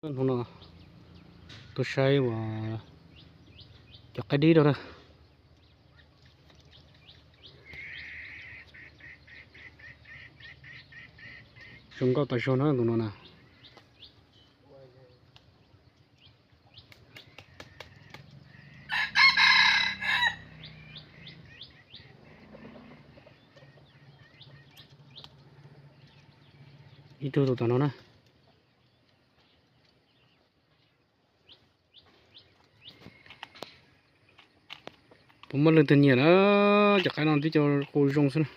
Hnub no tuaj saib uas cov qaib dib rau na. Zoo nkauj tas zog na tus no na. Ib tug tus tom no na. Puas muaj leej twg nyiam na? Cov qaib no twb cov qus zoo xwb na.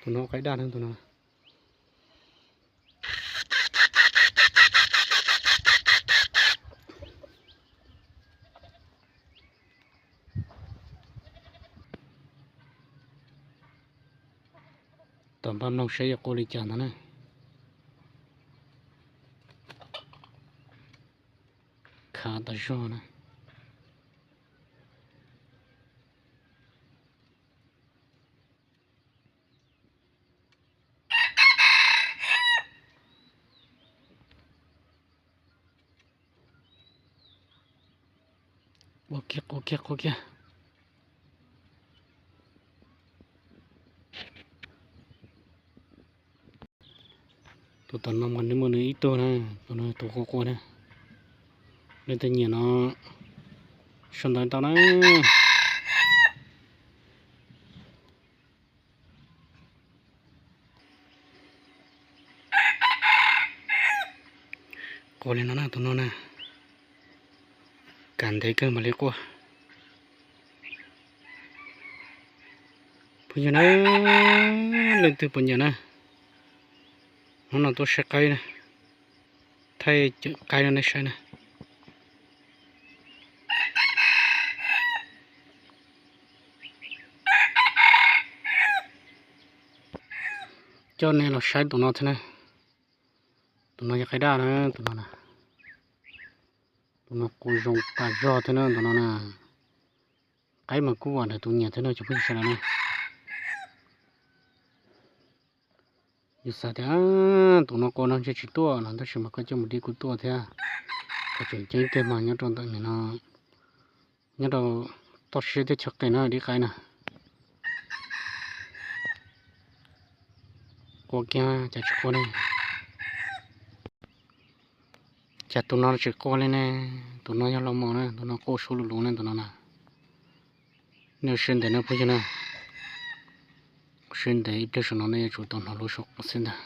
Tus no qaib daj na tus no. Tom npaj mloog saib yuav qua li cas ntag na. Khav tas zog na. Qua kiag, qua kiag, qua kiag. Tus tom no mas nws muaj nws ib tug na, tus no tus qua qua na. Leej twg nyiam no sau ntawv tau na. Qua li no na, tus no na, kam ntev kawg mam li qua. Phooj ywg na, leej twg puas nyiam na, hnub no tuaj saib qaib na, thaij cov qaib no nej saib na. Coj nej los saib tus no thiab na. Tus no yog qaib daj na, tus no na. Tus no qua zoo tas zog thiab na, tus no na. Qaib mas kuj vam ntawm tus nyiam thiab no cov phooj ywg sawv daws na. Yus xav tias tus no qua no ntshe tsis tuaj no tab sis mas koj coj mus dib kuj tuaj thiab. Qhov tseem ceeb tiag mas nyob rau ntawm no, nyob rau toj siab thiab chaw qis no dib qaib na. Qua kiag cas tsis qua ne. Cas tus no tsis qua li ne? Tus no yog los mos na, tus no qua suab lus lus ne tus no na. Nej ua siab ntev na phooj ywg na. Ua siab ntev ib pliag saum no nej yuav tsum tau hnov lub suab qua xwb ntag.